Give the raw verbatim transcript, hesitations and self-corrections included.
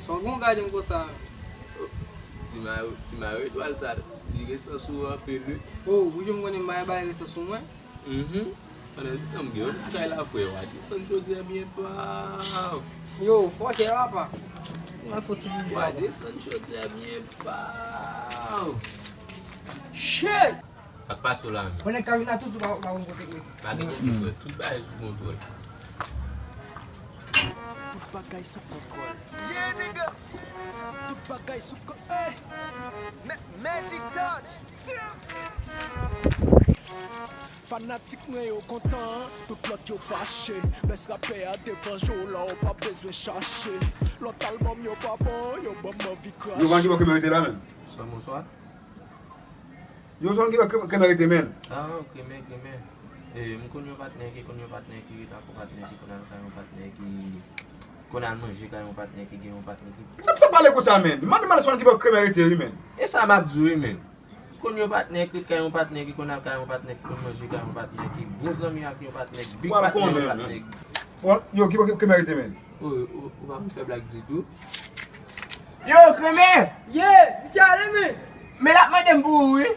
Bon, gade m konsa. Ti mari, ti mari etwal sa, li resan sou ou anpil wi. Oh, ou janm konnen m bay bay resan sou mwen? Mhm. Pandan se tan m gen yon bagay la, frè, w a desann chodiè byen ba. Yo, fòkè papa. Mwen fò ti bouda. W a desann chodiè byen ba. Shit! Sa k pase w la menm? Konnen Karina tout sou pa pa yon kote mwen. Pa gen tou frè, tout bagay sou kontwòl. Tout bagay sou kontwòl. Yeah, nigga. Tout bagay sou kontwòl. Hey! Ma- Magic Touch. Fanatik mwen yo kontan, tout lòt yo fache. Bèst rapè a devan je w la, ou pa bezwen chache. Lòt albòm yo pa bon, yo ban m anvi krache. Yo pa gen bò ke merite la menm. Sè, bonswa. Yo, John ki, ki, ki merite men. Ah, Kremen, Kremen. E, m konn yon patnè ki konn yon patnè ki ret ak yon patnè ki konn al kay yon patnè ki konn al manje kay yon patnè ki gen yon patnè ki. Sa m sa pale konsa men. Mande, mande John ki bò Kremen rete wi men. E sa m ap di w wi men. Konn yon patnè ki ret kay yon patnè ki konn al kay yon patnè ki konn manje kay yon patnè ki bon zanmi ak yon patnè ki big patnè yon patnè. Bon, yo, ki bò Kremen rete men. Ou, ou, ou pa konn fè blag ditou. Yo, Kremen! Ye, misye ale men. Men l ap mande m pou ou wi.